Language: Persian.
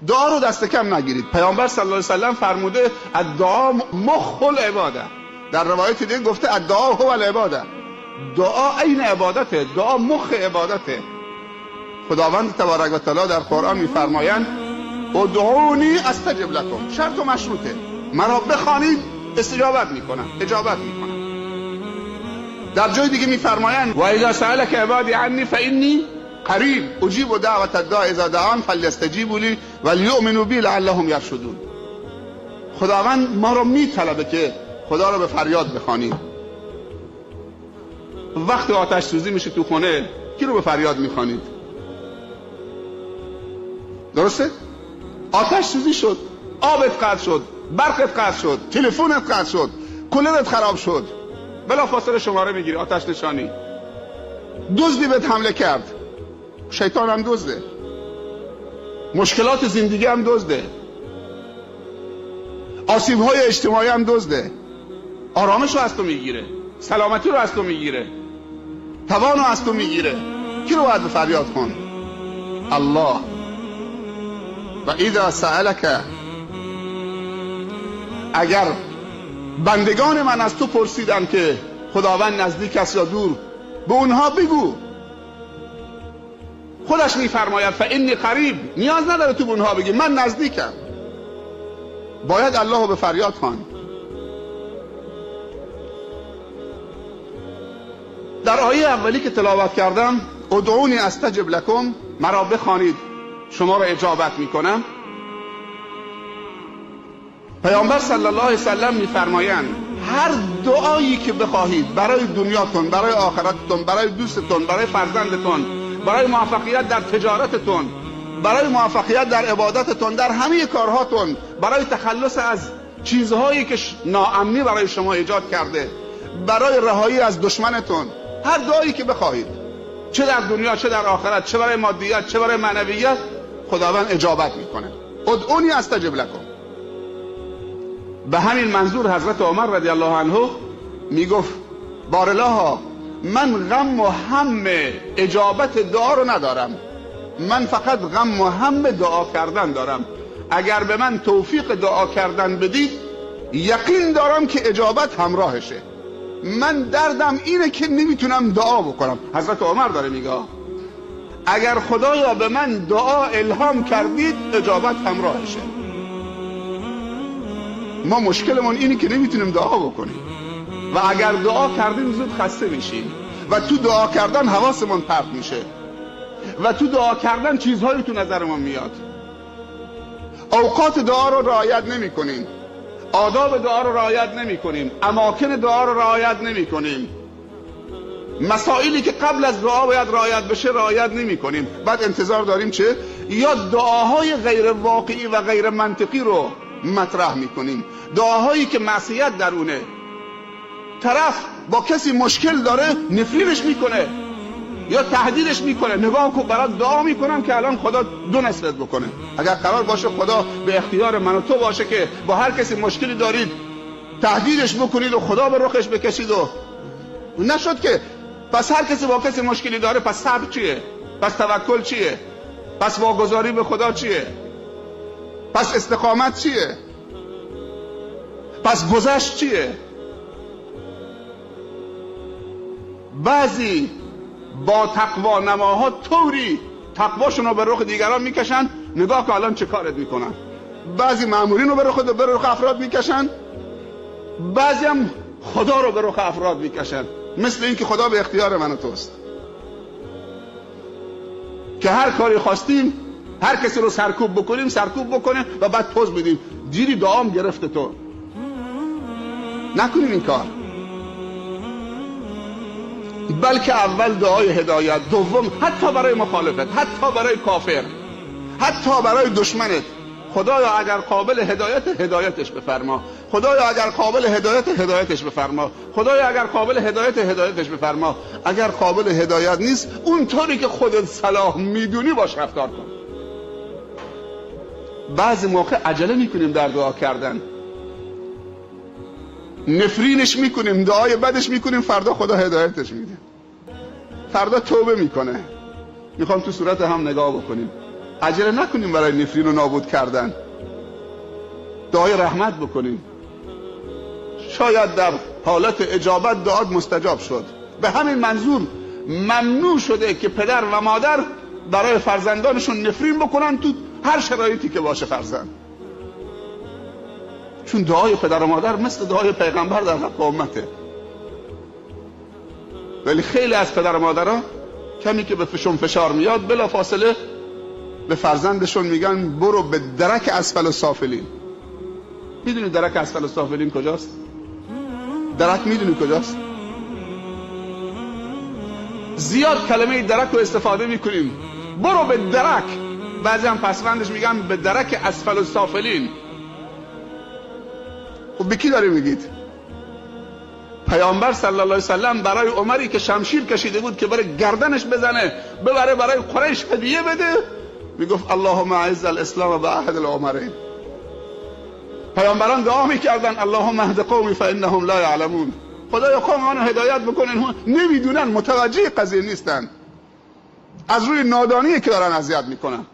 دعا رو دست کم نگیرید. پیامبر صلی الله علیه و سلم فرموده الدعا مخ العباده. در روایت دیگه گفته الدعا هو العباده. دعا عین عبادته، دعا مخ عبادته. خداوند تبارک و تعالی در قرآن میفرمایند ادعونی استجب لکم، شرط و مشروطه، مرا بخوانید استجابت میکنم، اجابت میکنم. در جای دیگه میفرمایند و اذا سألک عبادی عنی فانی قریب اجیب دعوة الداع اذا دعان فلیستجیبوا لی ولیؤمنوا بی لعلهم یرشدون. خداوند ما رو میطلبه که خدا رو به فریاد بخوانیم. وقت آتش سوزی میشه تو خونه، کی رو به فریاد میخوانید؟ درسته؟ آتش سوزی شد، آبت قطع شد، برقت قطع شد، تلفنت قطع شد، کولرت خراب شد، بلافاصله شماره میگیری آتش نشانی. دزدی بهت حمله کرد، شیطان هم دزده، مشکلات زندگی هم دزده، آسیب‌های اجتماعی هم دزده. آرامش رو از تو میگیره، سلامتی رو از تو میگیره، توان رو از تو میگیره. کی رو باید به فریاد کن؟ الله. و اذا سألک، اگر بندگان من از تو پرسیدن که خداوند نزدیک است یا دور، به اونها بگو. خودش میفرماید فانی قریب، نیاز نداره تو به اونها بگی من نزدیکم. باید الله رو به فریاد خواند. در آیه اولی که تلاوت کردم ادعونی استجب لکم، مرا بخوانید شما را اجابت میکنم. پیامبر صلی الله علیه وسلم میفرمایند هر دعایی که بخواهید برای دنیاتون، برای آخرتتون، برای دوستتون، برای فرزندتون، برای موفقیت در تجارتتون، برای موفقیت در عبادتتون، در همه کارهاتون، برای تخلص از چیزهایی که ناامنی برای شما ایجاد کرده، برای رهایی از دشمنتون، هر دعایی که بخواهید، چه در دنیا چه در آخرت، چه برای مادیت چه برای معنویت، خداوند اجابت میکنه. ادعونی استجب لکم. به همین منظور حضرت عمر رضی الله عنه میگفت بارالله من غم و هم اجابت دعا رو ندارم، من فقط غم و هم دعا کردن دارم. اگر به من توفیق دعا کردن بدید یقین دارم که اجابت همراهشه. من دردم اینه که نمیتونم دعا بکنم. حضرت عمر داره میگه اگر خدایا به من دعا الهام کردید اجابت همراهشه. ما مشکلمون اینه که نمیتونیم دعا بکنیم و اگر دعا کردیم زود خسته میشیم و تو دعا کردن حواسمون پرت میشه و تو دعا کردن چیزهایی تو نظرمون میاد. اوقات دعا رو رعایت نمی کنیم، آداب دعا رو رعایت نمی کنیم، اماکن دعا رو رعایت نمی کنیم، مسائلی که قبل از دعا باید رعایت بشه رعایت نمی کنیم. بعد انتظار داریم چه؟ یا دعاهای غیر واقعی و غیر منطقی رو مطرح می کنیم، دعاهایی که معصیت درونه. طرف با کسی مشکل داره نفرینش میکنه یا تهدیدش میکنه، نگاه کن برات دعا میکنم که الان خدا دو نصفت بکنه. اگر قرار باشه خدا به اختیار من و تو باشه که با هر کسی مشکلی دارید تهدیدش بکنید و خدا به رخش بکشید و نشد که، پس هر کسی با کسی مشکلی داره پس صبر چیه؟ پس توکل چیه؟ پس واگذاری به خدا چیه؟ پس استقامت چیه؟ پس گذشت چیه؟ بعضی با تقوا نماها طوری تقواشون رو به رخ دیگران میکشن، نگاه که الان چه کارت میکنن. بعضی مامورین رو به رخ افراد میکشن، بعضی هم خدا رو به رخ افراد میکشن، مثل اینکه خدا به اختیار من و توست که هر کاری خواستیم هر کسی رو سرکوب بکنیم سرکوب بکنیم و بعد پوز بدیم دیری دعام گرفته تو. نکنیم این کار، بلکه اول دعای هدایت، دوم حتی برای مخالفت، حتی برای کافر، حتی برای دشمنت، خدایا اگر قابل هدایت هدایتش بفرما، خدایا اگر قابل هدایت هدایتش بفرما، خدایا اگر قابل هدایت هدایتش بفرما. اگر قابل هدایت نیست اونطوری که خودت صلاح میدونی باش رفتار کن. بعضی موقع عجله میکنیم در دعا کردن، نفرینش میکنیم، دعای بدش میکنیم، فردا خدا هدایتش میده، فردا توبه میکنه. میخوام تو صورت هم نگاه بکنیم. عجله نکنیم برای نفرین رو نابود کردن، دعای رحمت بکنیم. شاید در حالت اجابت دعات مستجاب شد. به همین منظور ممنوع شده که پدر و مادر برای فرزندانشون نفرین بکنن تو هر شرایطی که باشه فرزند، چون دعای پدر و مادر مثل دعای پیغمبر در حق امته. ولی خیلی از پدر و مادرها کمی که به فشار میاد بلا فاصله به فرزندشون میگن برو به درک اسفل السافلین. میدونی درک اسفل السافلین کجاست؟ درک میدونی کجاست؟ زیاد کلمه درک رو استفاده میکنیم، برو به درک. بعضی هم پسوندش میگن به درک اسفل السافلین. خب به کی داری میگید؟ پیامبر صلی الله علیه وسلم برای عمری که شمشیر کشیده بود که برای گردنش بزنه ببره برای قریش هدیه بده، میگفت اللهم اعز الاسلام و احد العمرین. پیامبران دعا میکردن اللهم اهد قومی فانهم لا یعلمون. خدایا قوم منو هدایت بکن، اینها نمیدونن، متوجه قضیه نیستن، از روی نادانی که دارن اذیت میکنن.